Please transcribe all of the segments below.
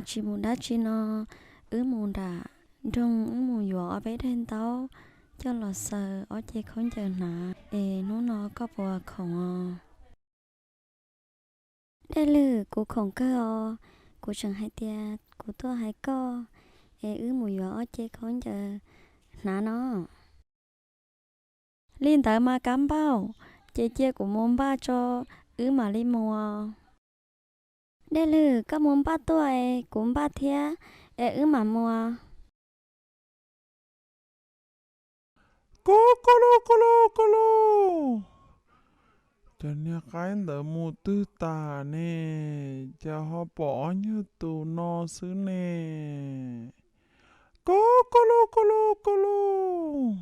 Tsis mus dab tsi no, wb mus nram nroog, wb mus yuav ob peb daim ntaub coj los xaws ob ce khaub ncaws hnav, es hnub no koj puas khoom os? Dej Lwg, kuv khoom kawg os. Kuv tseem hais tias kuv tuaj hais koj, es wb mus yuav ob ce khaub ncaws hnav no. Li ntawd mas Kab Npauj, ces cia kuv mus npaj tso, wb mam li mus. Dej Lwg, koj mus npaj tuaj es kuv npaj thiab, es wb mam mus. Koj, koj lub, koj lub, koj lub, cov niag qaib ntawd mus twg tas ne? Cas ho pom ob nyuag tus no xwb ne? Koj, koj lub, koj lub, koj lub.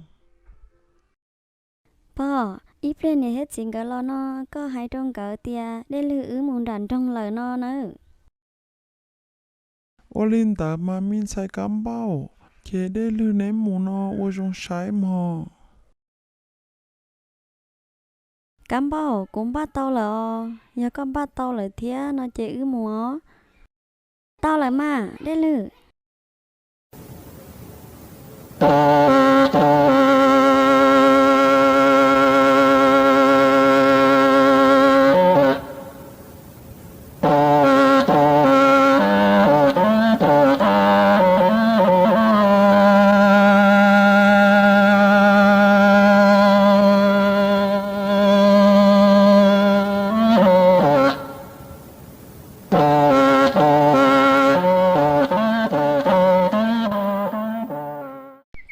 Pog, ib pliag niam thiab txiv nkawd los no, koj hais rau nkawd tias Dej Lwg wb mus nram nroog lawm no nawb. Ua li ntawd mas me ntxhais Kab Npauj, ces Dej Lwg neb mus no ua zoo saib mog. Kab Npauj, kuv npaj tau lawm os, yog koj npaj tau lawm thiab no ces wb mus os. Tau lawm mas Dej Lwg.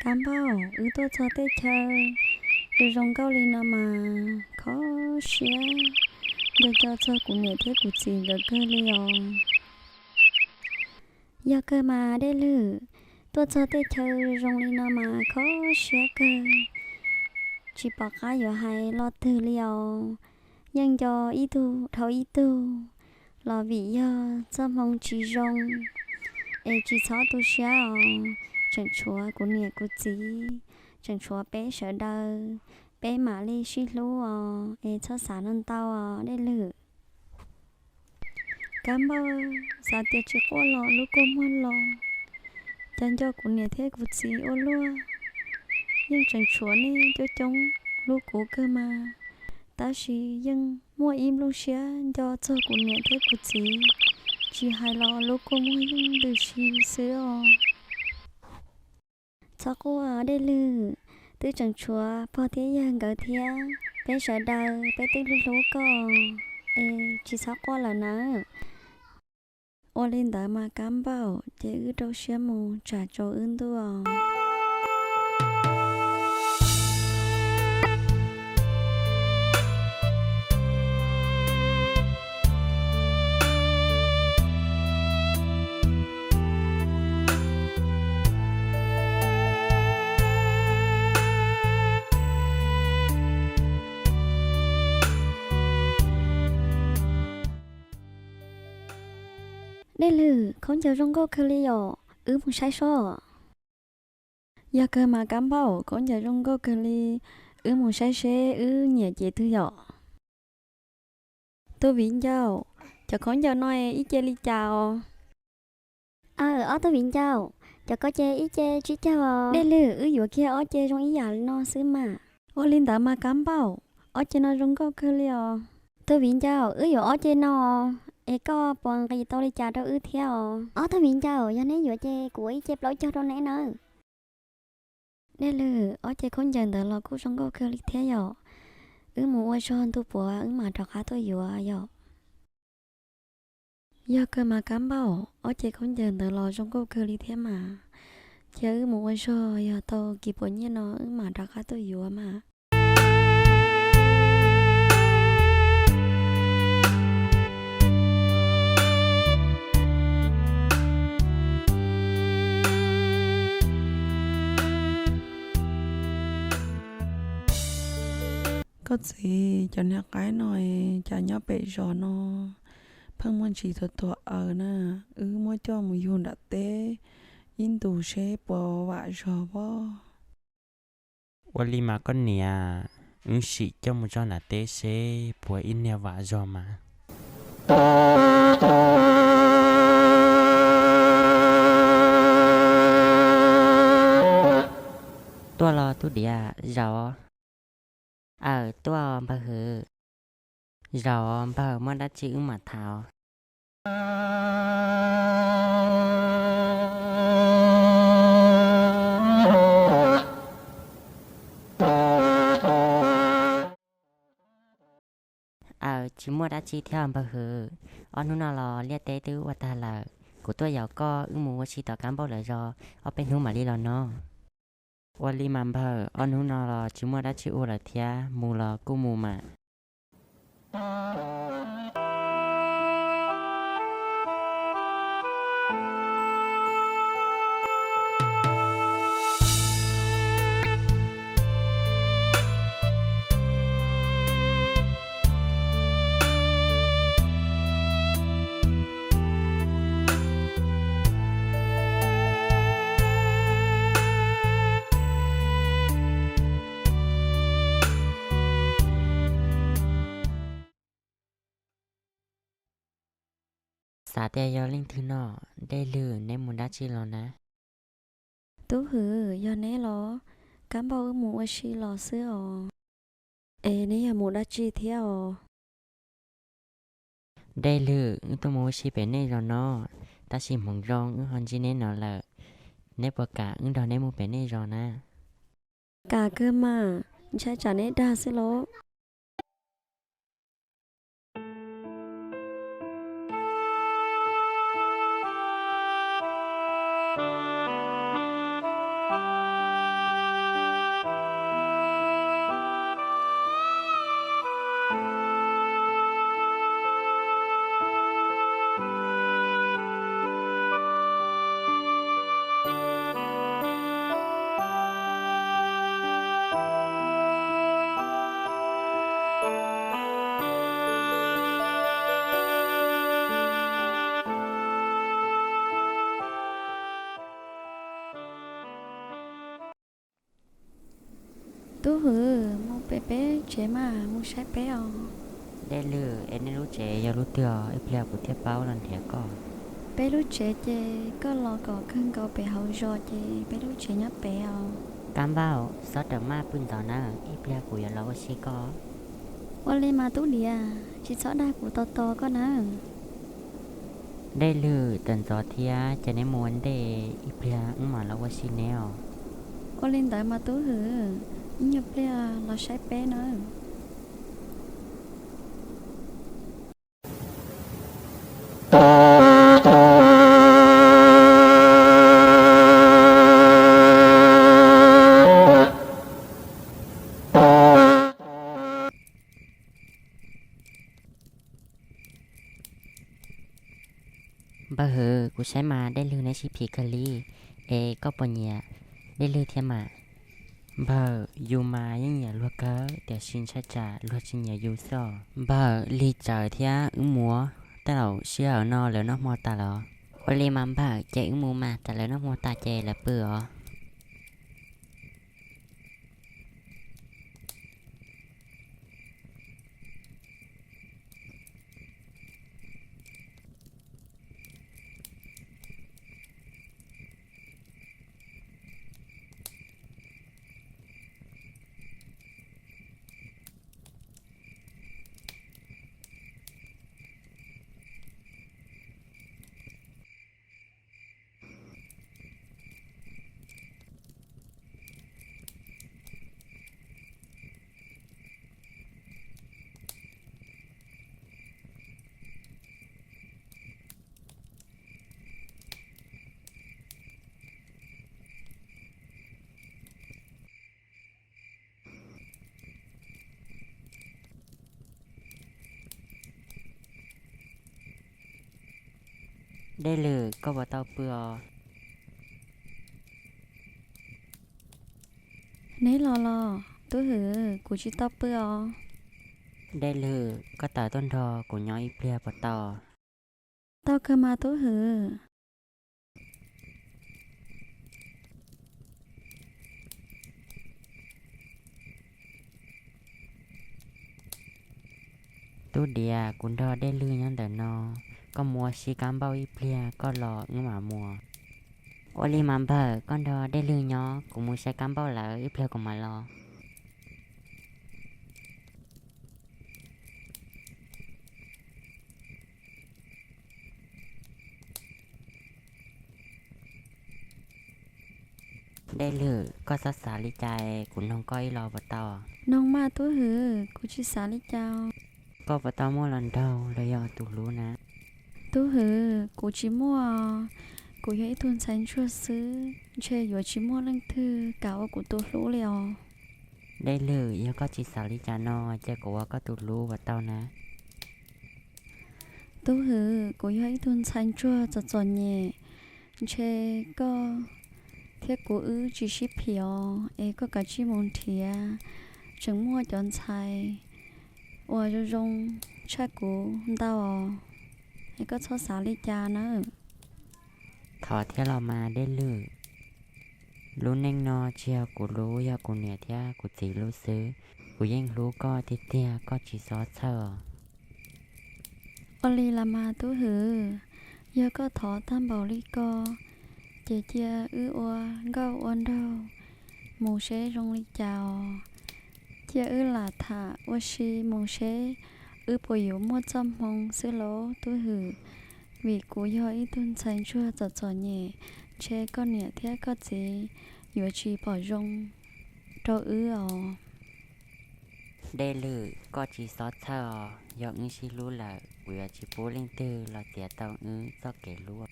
Kab Npauj, wb tuaj txog tej chaw zoo zoo nkauj li no mas kho siab nco nco txog kuv niam thiab kuv txiv nkawd kawg li os. Yog kawg mas Dej Lwg, tuaj txog tej chaw zoo li no mas kho siab kawg, tsis pom qab yuav hais lo twg li os. Yeej nco ib tug dhau ib tug los vim yog txoj hmoo tsis zoo, es tsis txhob tu siab os. Tseem tshuav kuv niam kuv txiv, tseem tshuav peb sawv daws, peb mam li sib hlub os, es txhob xav no ntau os Dej Lwg. Kab Npauj, xav tias tsis quaj los lub kua muag los, cas nco kuv niam thiab kuv txiv ua luaj. Yeej tseem tshuav nej coob coob hlub kuv kawg mas, tab sis yeej muaj ib nplooj siab nco txog kuv niam thiab kuv txiv, tsis hais los lub kua muag yeej ntws si xwb os. Txhob quaj Dej Lwg, twb tseem tshuav pog thiab yawg nkawd thiab, peb sawv daws peb twb hlub hlub koj, es tsis txhob quaj lawm nawb. Ua li ntawd mas Kab Npauj, ces wb rau siab mus tsam tsaus wb ntuj. Dej Lwg, khaub ncaws zoo nkauj kawg li yom, wb mus saib sob. Yog kawg mas Kab Npauj, khaub ncaws zoo nkauj kawg li, wb mus saib seb wb nyiam cev twg yom. Tus viv ncaus, cov khaub ncaws no ib ce li cas os? Aw, ob tug viv ncaus, cov ko ces ib ce tsib caug os. Dej Lwg, wb yuav kiag ob ce zoo ib yam li no xwb mas. Ua li ntawd mas Kab Npauj, ob ce no zoo nkauj kawg li os. Tus viv ncaus, wb yuav ob ce no, es koj puas nqis tau li cas rau wb thiab os? Ob tug viv ncaus, yog neb yuav ces kuv ua ib ce plaub caug rau neb nawb. Dej Lwg, ob ce khaub ncaws ntawd los kuj zoo nkauj kawg li thiab yom. Wb mus ua zog ntu puav wb mam rov qab tuaj yuav yom. Yog kawg mas Kab Npauj, ob ce khaub ncaws ntawd los zoo nkauj kawg li thiab mas. Cia wb mus ua zog, yog tau kis puas nyiaj no wb mam rov qab tuaj yuav mas. Koj txiv, cov niag qaib no cas nyob pem zos no pheej muaj ntsis tuag tuag aws na, wb muab coj mus yug nram teb ib ntus seb puas vam zog pob. Ua li mas koj niam, wb sim coj mus tso nram teb seb puas ib niag vam zog mas. Tuaj los tub diav, zaum. Aws, tuaj npawg Hwm. Zaum npawg, muaj dab tsi wb mam tham. Aws, tsis muaj dab tsi thiab npawg Hwm. Ob hnub no los liaj teb twb ua tag lawm, kuv tuaj yaum koj wb mus ua si tom kab npauj lawm zos, ob peb hnub mam li los no. Ua li mas npawg, ob hnub no los tsis muaj dab tsi ua lawm thiab, mus los kuj mus mas. Xav tias yog leej twg no. Dej Lwg, neb mus dab tsi los na? Tub Hwm, yog neb los? Kab npauj wb mus ua si los xwb os. Es neb yog mus dab tsi thiab os? Dej Lwg, wb tuaj mus ua si pem nej zos no, tab sis hmoov zoo wb ho ntsib neb no lawm. Neb puas kam wb nrog neb mus pem nej zos na? Kam kawg mas, ntshai tsam neb dag xwb lauj. Tub Hwm, mus pem peb tsev mas, mus saib peb os. Dej Lwg, es nej lub tsev yog lub twg os? Ib pliag kuv thiaj paub los nrhiav koj. Peb lub tsev ces koj los kom kawg nkaus pem hauv zos ces peb lub tsev nyob pem os. Kab npauj, txhob rawm maj pw ntxov nawb, ib pliag kuv yuav los ua si koj. Ua li mas tub diav, tsis txhob dag kuv tos tos koj nawb. Dej Lwg, tawm ntxov thiab, ces neb mus ua ntej, ib pliag wb mam los ua si neb os. Ua li ntawd mas Tub Hwm, ib nyuag pliag los saib peb nawb. Npawg Hwm, kuv saib mas Dej Lwg neb sib phim kawg li, es koj puas nyiam Dej Lwg thiab mas? Npawg, yus mas yeej nyiam luag kawg, tiam sis ntshai tsam luag tsis nyiam yus xwb os. Npawg, lig tsawv thiab, wb mus, tej zaum sij hawm no lawv noj hmo tas lawm. Ua li mas npawg, ces wb mus mas, tas lawv noj hmo tas ces lawv pw os. Dej Lwm, koj puas tau pw os? Neb los los, Tub Hwm, kuv tsis tau pw os. Dej Lwm, koj tawm tuaj nrog kuv nyob ib pliag puas tau? Tau kawg mas Tub Hwm. Tub Diav, kuv nrog Dej Lwm nyob ntawm no, koj mus ua si kab npauj ib pliag koj los wb mam mus. Ua li mas npawg, koj nrog Dej Lwg nyob, kuv mus saib Kab Npauj lawv ib pliag kuv mam los. Dej Lwg, koj txhob xav li cas, kuv noog koj ib los puas tau? Noog mas Tub Hwm, kuv tsis xav li cas. Koj puas tau muaj hluas nraug los yog tus hlub na? Tub Hwm, kuv tsis muaj. Kuv yog ib tug ntxhais ntsuag xwb, ntshe yuav tsis muaj leej twg kam ua kuv tus hlub li os. Dej Lwg, yog koj tsis xav li cas no, ces kuv ua koj tus hlub puas tau na? Tub Hwm, kuv yog ib tug ntxhais ntsuag txom txom nyem, ntshe koj thiab kuv wb tsis sib phim os, es koj kav tsij mus nrhiav tseem muaj cov ntxhais uas zoo zoo tshaj kuv ntau os, es koj txhob xav li cas nawb. Thov thiab los mas Dej Lwg. Lub neej no tsis yog kuv lub, yog kuv niam thiab kuv txiv lub xwb. Kuv yeej hlub koj tiag tiag, koj tsis txhob txhawj os. Ua li los mas Tub Hwm, yog koj thov tag npaum li ko, ces cia wb ua nkauj ua nraug mus seb zoo li cas os. Cia wb lam tham ua si mus seb wb puas yuav muaj txoj hmoo xwb lauj Tub Hwm. Vim kuv yog ib tug ntxhais ntsuag txom txom nyem, ntshe koj niam thiab koj txiv yuav tsis pom zoo rau wb os. Dej Lwg, koj tsis txhob txhawj os, yog wb sib hlub lawm, kuv yuav tsis pub leej twg los txiav tau wb txoj kev hlub.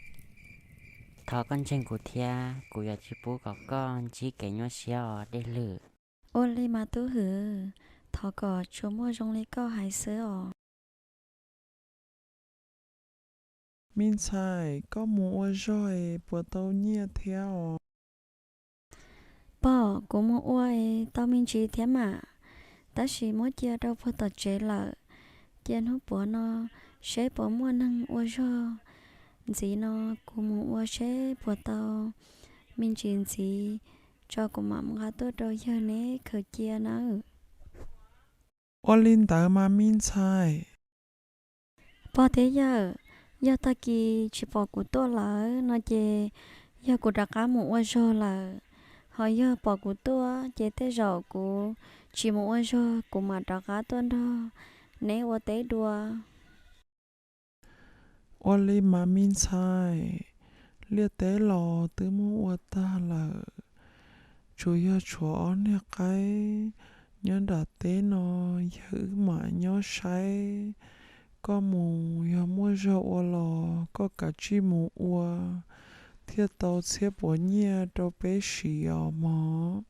Thov koj ntseeg kuv thiab, kuv yuav tsis pub kom koj ntsib kev nyuaj siab os Dej Lwg. Ua li mas Tub Hwm, thov kom tsuas muaj zoo li koj hais xwb os. Me ntxhais, koj mus ua zog es puas tau nyiaj thiab os? Pog, kuv mus ua es tau me ntsis thiab mas, tab sis muab cia rau puag tom tsev lawm. Cia hnub puav no seb puas muaj neeg ua zog ntxiv no, kuv mus ua seb puas tau me ntsis ntxiv tso kuv mam nqa tuaj rau yawg neb khaws cia nawb. Ua li ntawd mas me ntxhais. Pog thiab yawm, yog tag kis tsis pom kuv tuaj lawm no ces yog kuv rov qab mus ua zog lawm. Ho yog pom kuv tuaj ces tej zaum kuv tsis mus ua zog, kuv mam rov qab tuaj nrog neb ua teb dua. Ua li mas me ntxhais, liaj teb los twb muab ua tag lawm, tsuas yog tshuav ob niag qaib nyob nram teb no, yawg wb mam nyob saib. Koj mus yog muaj zog ua los koj kav tsij mus ua, thiaj tau txhiab puav nyiaj rau peb siv os mog.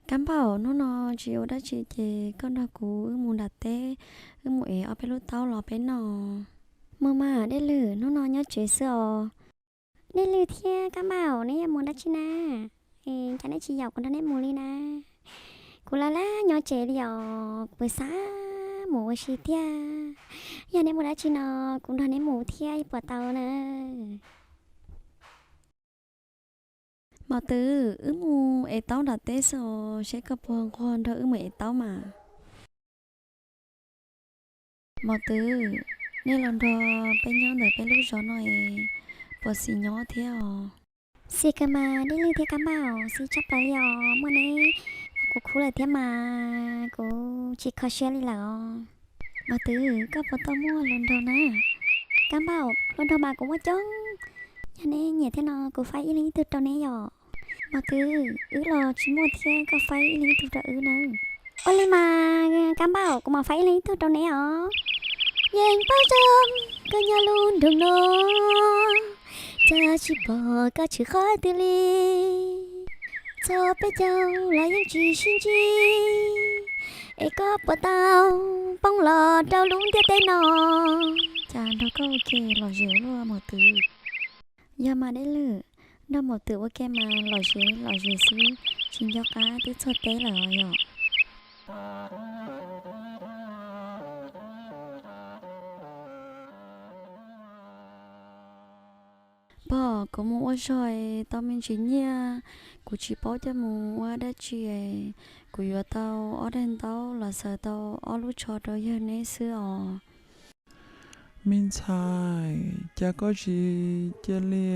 Kab Npauj, hnub no tsis ua dab tsi ces koj nrog kuv wb mus nram teb, wb mus ev ob peb lub taub los peb noj. Mus mas Dej Lwm, hnub no nyob tsev xwb os. Dej Lwm thiab Kab Npauj, neb yuav mus dab tsi na? Cas neb tsis yaum kuv nrog neb mus li na? Kuv laj laj nyob tsev li os, kuv xav mus ua si tiag. Yog neb mus dab tsi no, kuv nrog neb mus thiab puas tau na? Mos Twm, wb mus ev taub nram teb xwb os, seb koj puas nquag nrog wb mus ev taub mas. Mos Twm, nej los nrog peb nyob ntawm peb lub zos no es puas xis nyob thiab os? Xis kawg mas Dej Lwm thiab Kab Npauj, xis tshaj plaws li os, muaj neb kuv khub lawm thiab mas kuv tsis kho siab li lawm os. Mos Twm, koj puas tau muaj hluas nraug na? Kab Npauj, hluas nraug mas kuv muaj coob. Yog neb nyiam thiab no kuv faib ib leeg ib tug rau neb yom. Mos Twm, wb los tsis muaj thiab, koj faib ib leeg ib tug rau wb nawb. Ua li mas Kab Npauj, kuv mam faib ib leeg ib tug rau neb os. Yeej paub zoo koj nyob lub nroog no, cas tsis pom koj tshwm qhov twg li. Txog peb caug los yeej tsis sib ntsib, es koj puas tau poob los rau lub ntiaj teb no? Cas nrog koj ua ke lom zem luaj maum twm. Yog mas Dej Lwm, nrog maum twm ua ke mas lom zem lom zem xwb, tsis nco qab twb txog teb lawm os yom. Pog, kuv mus ua zog es tau me ntsis nyiaj, kuv tsis paub coj mus ua dab tsi es kuv yuav tau ob daig ntaub los xaws tau ob lub tsho rau yawg neb xwb os. Me ntxhais, cas koj tsis cia li,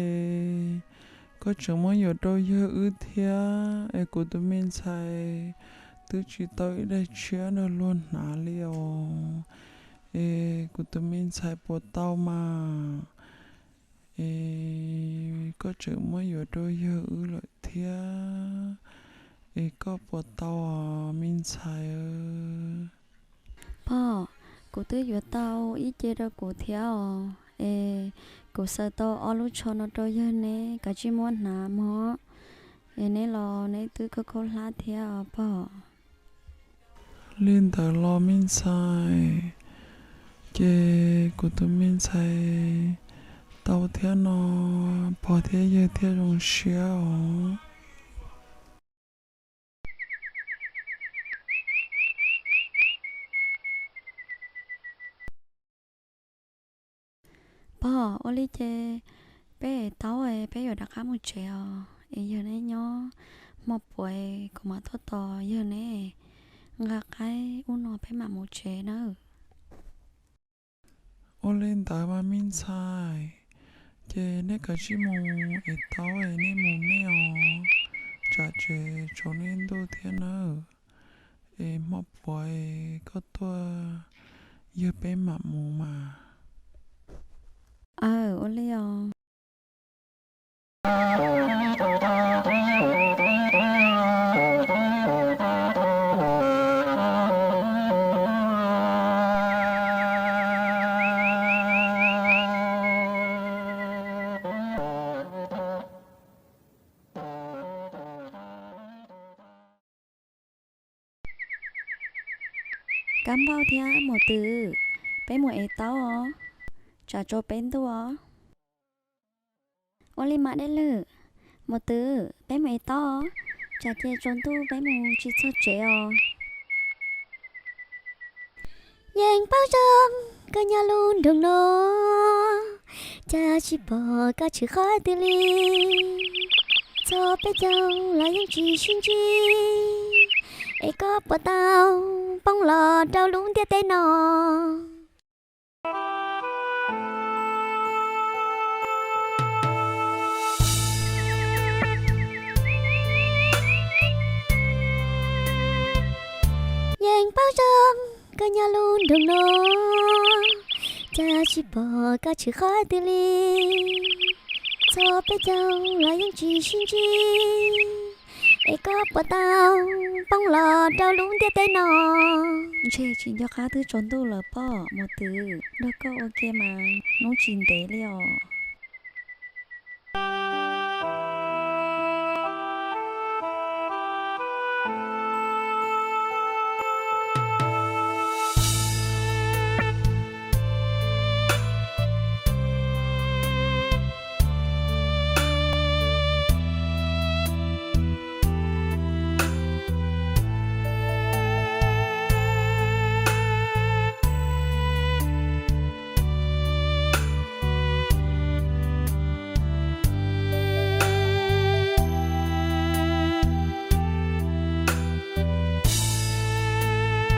koj tseem muab yuav rau yawg wb thiab es kuv tus me ntxhais twb tsis tau ib daig tshiab nrog luag hnav li os. Es kuv tus me ntxhais puas tau mas? Es koj tseem muab yuav rau yawg wb lawm thiab, es koj puas tau os me ntxhais? Pog, kuv twb yuav tau ib ce rau kuv thiab os, es kuv xaws tau ob lub tsho no rau yawg neb, kav tsij muab hnav mog, es neb los neb twb khaub khaub hlab thiab os pog. Li ntawd los me ntxhais, ces kuv tus me ntxhais tau thiab no, pog thiab yawg thiaj zoo siab os. Pog, ua li ces peb taub peb yuav rov qab mus tsev os, es yawg neb nyob, hmo puav kuv mam tuaj tos yawg neb, nqa qaib ub no peb mam mus tsev nawb. Ua li ntawd mas me ntxhais, ces neb kav tsij mus es taub es neb mus nej os, tsam tsev tsaus nej ntuj thiab nawb. Es hmo puav koj tuaj yawg peb mam mus mas. Aw, ua li os. Kab Npauj thiab Maum Twm, peb mus ev taub os, tsam tsaus peb ntuj os. Ua li mas Dej Lwm, Maum Twm, peb mus ev taub os, tsam ces tsaus ntuj peb mus tsis txog tsev os. Yeej paub zoo koj nyob lub nroog no, cas tsis pom koj tshwm qhov twg li. Txog peb caug los yeej tsis sib ntsib, es koj puas tau poob los rau lub ntiaj teb no? Yeej paub zoo koj nyob lub nroog no, cas tsis pom koj tshwm qhov twg li. Txog peb caug los yeej tsis sib ntsib, es koj puas tau poob los rau lub ntiaj teb no? Ntshe tsis nco qab twb tsaus ntuj lawm pog. Maum Twm, nrog koj ua ke mas hnub tsis ntev li os.